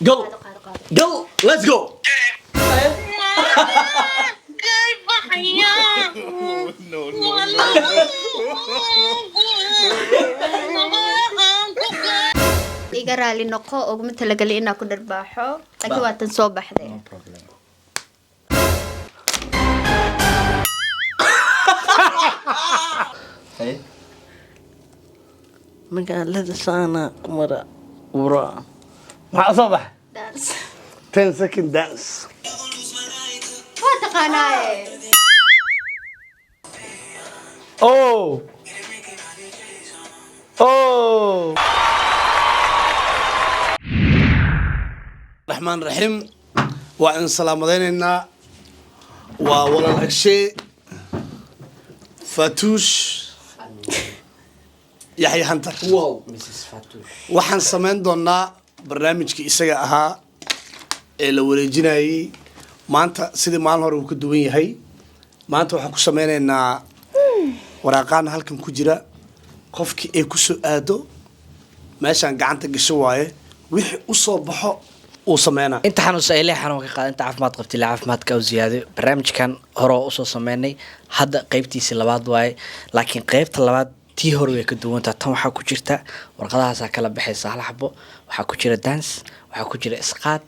Go. Qaado, qaado, qaado. Go, let's go. Iga raali noqo, uguma talagalin inaa ku dharbaaxo, laakiin waa tan soo baxday. Problem. Hey. Magaalada saana ku mara uraa. Maxaa soo bax? Dance. 10 second dance. Waa taqaanaaye. Oh oh. Raxmaan raxiim, waa in salaamadaynaynaa. Waa walaal Agshe, Fatuush, Yaxya Hantar. Wow. Mrs Fatush. Waxaan samayn doonaa barnaamijkii isaga ahaa ee la wareejinayay. Maanta sidii maalin hore uu ka duwan yahay. Maanta waxaan ku sameynaynaa waraaqaan halkan ku jira. Qofkii ay ku soo aado meeshaan gacanta gasho waaye, wixii u soo baxo uu sameynaa. Inta xanuunsan ilaa xanuun ka qaada, inta caafimaad qabta ilaa caafimaadka u ziyaado. Barnaamijkan hore oo usoo sameynay, hadda qeybtiisi labaad waaye, laakiin qeybta labaad tii hore way ka duwantaha. Tan waxaa ku jirta warqadahaasaa kala baxaysa hal xabo. Waxaa ku jira dance, waxaa ku jira isqaad,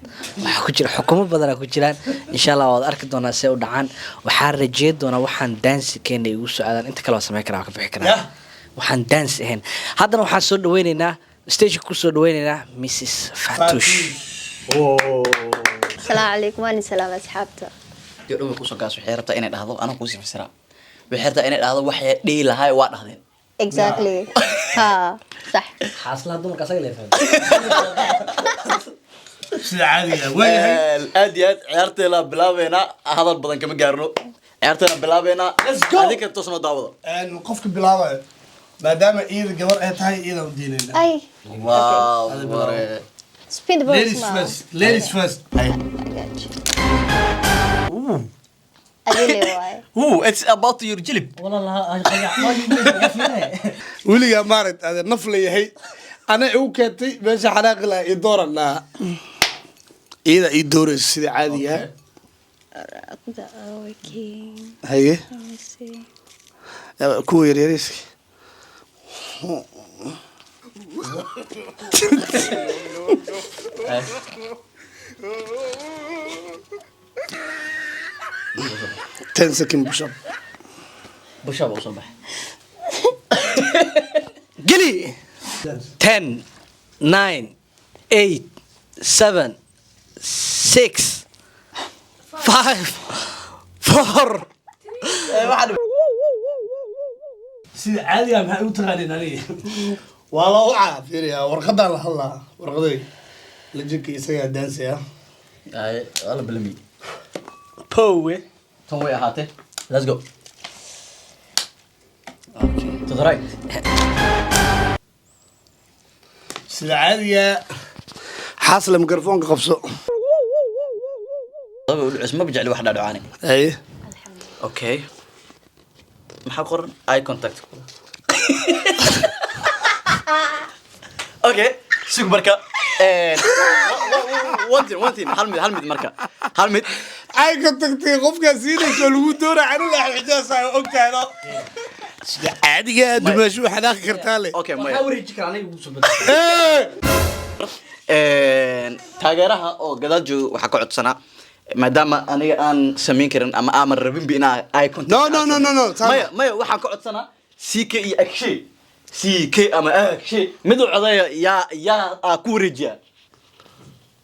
waxaa ku jira xukumo badanaa ku jiraan. Insha Allah waad arki doonaa see u dhacaan. Waxaa rajeyn doonaa waxaan dance keena igu soo aadaan. Inta kale waa sameyn karaa, waa ka bixi karaa. Waxaan dance ahayn. Haddana waxaan soo dhaweyneynaa, stageka kusoo dhaweyneynaa Mrs Fatush. Asalaamu calaykum, waan salaam asxaabta. Dee dhan way kusoo gaas. Waxay rabtaa inay dhahdo, anaa kuusii fasiraa, waxay rabtaa inay dhahdo waxay dhihi lahaa waa dhahdeen. Exactly, ha, sax. Xaaslaha dumarka asaga leefaa. Sida caadiga waayahay. Aad iyo aad ciyaarteena bilaabeynaa. Hadal badan kama gaarno, ciyaarteena bilaabeynaa. Let's go. Adinka toosnoo daawada. Qofka bilaabayo, maadaama iyada gabar ay tahay, iyada u diinayna. Ay. Wow, ware. Spin the box. Ladies Ma first, ladies first. I got you. Adile waaye. Ooh, it's about your jilib. Weligaa maarat ade naf leeyahay ana igu keentay meesha xanaaqi lahaa ii dooran lahaa, iyada ii doorayso sida caadiga ah. The working. Haye. Let me see. Kuwa yaryariska. 10 second push up. Bushaa baa usoo baxay. Geli. 10, 9, 8, 7, 6, 5, 4. Sida caadiga maxay u taqaaniin aniga? Waa la wacaa, fiiriya warqadaan la hadlaa, warqaday la jirka isagaa daansaya. Ay, waa la balami. Powe. Tan way ahaatee. Let's go. Okay, to the right. Sida caadiga xaasla mikrofoonka qabso. Laba u dhucis, ma jecli wax dhadhacaani. Haye. Okay, maxaa qoran? Eye contact. Okay, sug marka. One thing, one thing, hal mid, hal mid marka, hal mid. Ay ka tagtay qofkaa siinayso lagu doora canula xijaasa ogtahay no. Sida caadiga dumaashu xanaaqi kartaa le. Okay, maya. Wareeji kara aniga ugu soo bedel. Taageeraha oo gadaal jooga waxaa ka codsanaa, maadaama aniga aan samayn karin ama aaman rabinba inaa eye contact. No, no, no, no, no. Maya, maya, waxaan ka codsanaa CK iyo Akshay, CK ama Akshay mid u codeeya. Yaa aa ku wareejiya?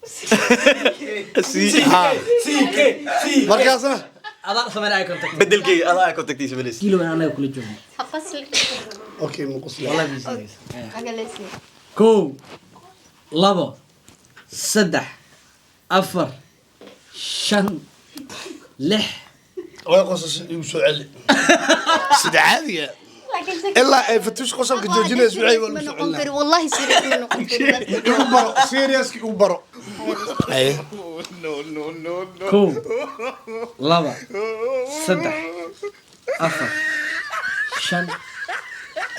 CK. Markaasna Adaan sameyn eye contact. Bedelkeyga adaa eye contactiisa belis. Kilo anaga kula joogno. Ha qasli. Okay, muqusla. Agalesi. Kow, labo, saddex, afar, shan, lix. Way qosasho, igu soo celi sida caadiga ilaa ay Fatuush qosolka joojinayso. Waxay waa Ma lagu soo noqon celinaa. kari, wallahi serious ma noqon kari. Igu baro seriouski, igu baro. Haye. Kow, laba, saddex, afar, shan,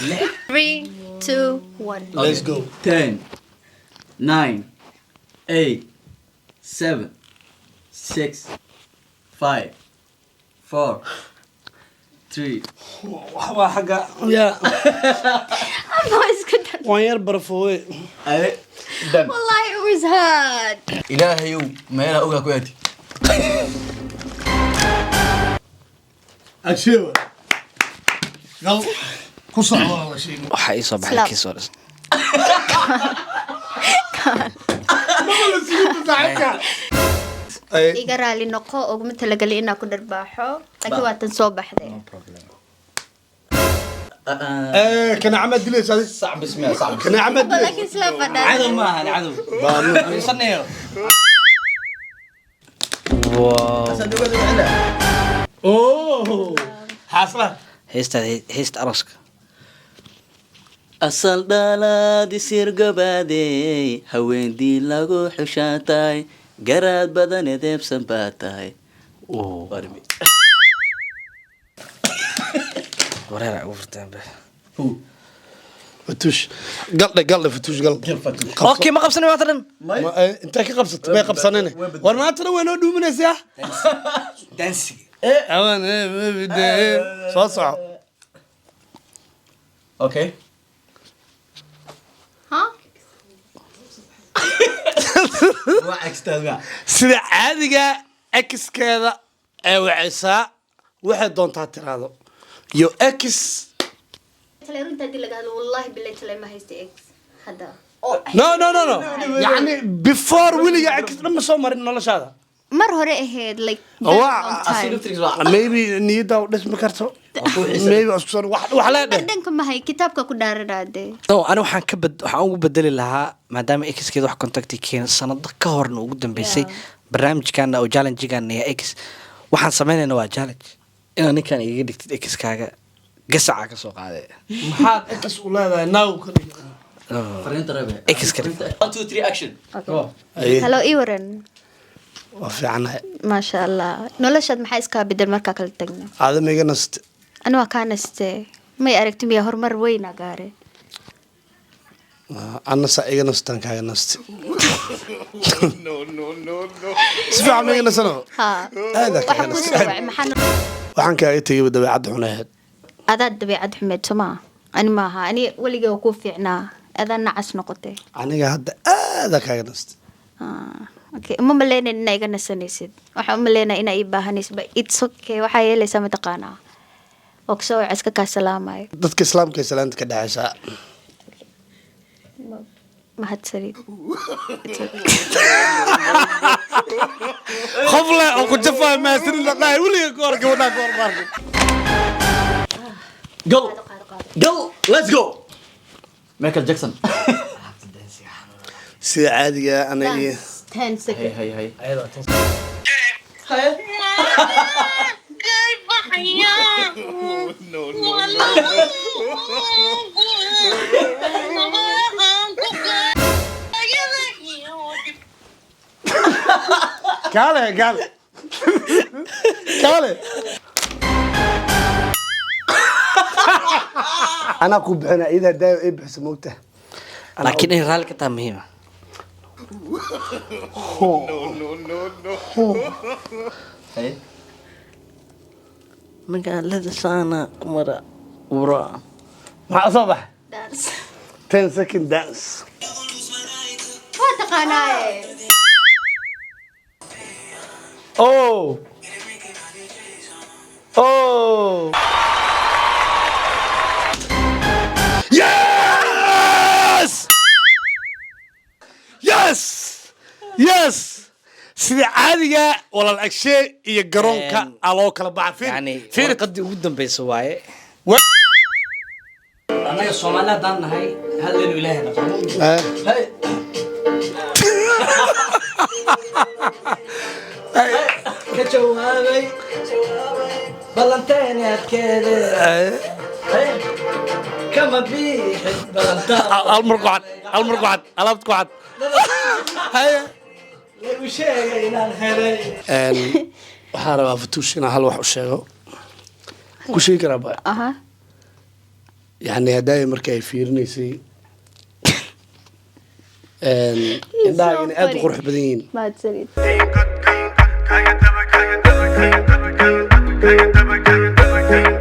lix. 3, 2, 1. Let's go. 10, 9, 8. 7, 6, 5, 4, 3. Waxbaa xagga ya. Ama isku dar. Waan yar barafoowe. Aye, done. Wallahi it was hard. Ilaahayow, meelaha ogaa ku aadi. Agsheewa gal ku socdo la sheegay. Waxaa ii soo baxay Slap. kiis hore. Iga raali noqo, uguma talagalin inaa ku dharbaaxo, laakiin waa tan soo baxday. Kana camad dilaysa adi. Sac bismiya, sac. Kana camad dilaysa. Laakiin slap baa dhahay. Cadow maahan cadow. Saneeyo. Oh, xaasla. Heesta, heesta arooska. Asal dhalaad isir gabaadey, haweendii lagu xushaan tahay, garaad badan edeebsan baa tahay. Barbi. Wareer ugu furtaan be. Fatuush galdhe, galdhe fatuush gal. Okay, ma qabsanay maanta dhan. Intee ka qabsatay? May qabsanine. War maantana way noo dhuuminaysaa. Dansiga. Awan soo soco. Okay. Huh? Waa extaad. Sida caadiga exkeeda ee wacaysaa waxay doontaa tiraado yo ex. Tale runta haddii laga hadlo, wallahi billahi tale ma haysta ex hadda. No, yani before weliga ex dhan ma soo marin noloshaada? Mar hore ahayd, like very long time. Maybe niyadda u dhismi karto, maybe isku soo wax wax leedhe. Dhadhanka mahay kitaabka ku dhaaranaade. No, ani waxaan ka bad waxaan ugu bedeli lahaa maadaama exkeeda wax contacti keena sanado ka horna ugu dambeysay. Barnaamijkana oo challengegan iyo ex waxaan sameynayna waa challenge inaad ninkan igaga dhigtid exkaaga gasaca ka soo qaaday. Maxaad ex u leedahay now ka dhig? Fariinta rabe. Ex ka dhig. 1, 2, 3, action. Aye. Hello, ii waran. Waa fiicanahay. Maasha Allah, noloshaad maxaa iskaa bedel markaa kala tagna? Aadama iga naste. Ani waa kaa naste, may aragti miya horumar weyna gaare. Anna saa iga nastaan kaaga naste si fiican ma iga nasano. Ha. Aad aa kaaga Waxaa kuu naste. soo wacay maxaa? Waxaan kaaga tegay dabeecadda xun ahayd. Adaad dabeecad xumeed soo maaha, ani maaha, ani weligay waa kuu fiicnaa, adaa nacas noqotay. Aniga hadda aadaa kaaga naste. Ah, okay, uma maleynayn inaa iga nasanaysid, waxaan u maleynaya inaa ii baahanaysid, but it's okay. Waxaa yeelaysaa mataqaanaa oo kusoo waca iska kaa salaamayo. Dadka islaamka ay salaanta ka dhexaysaa. Mahadsanid. It's okay. Qof leh oo ku jafaayo mahadsanid la dhahay weliga ka hor gabadhaa ka hor maarka. Go go, let's go, Michael Jackson. Sida caadiga ah, aniga iyo Dance, 10 seconds. Hay hay. Kaale, kaale, kaale, anaa ku bixina iyada daayo ay bixisa moogta. Laakiin inay raalli ka tahay muhiima. Hay. Magaalada saana ku mara uraa. Maxaa soo bax? Dance. 10 second dance. Waa taqaanaaye. Oh, yes yes yes Sida caadiga walaal Agshe iyo garoonka aa loo kala baxa. Fiir. Yani fiir. Warqadii ugu dambeysa waaye. Annaga Soomaali haddaan nahay hadlaynu Ilaahay naqano. Hay. Ka jawaabay ballanteeni adkeede kama biixin ballantaa. Hal mar ku cad, hal mar ku cad, alaabta ku cad. Haye. Lagu sheegay inaan helay. Waxaan rabaa Fatuush inaan hal wax u sheego, ku sheegi karaa ba? Aha. Yani haddaaya marka ay fiirinaysay. Indhahaagana aad u qurux badan yihiin. Mahadsanid. Kaga daba kaga daba kaga daba kaga daba kaga daba.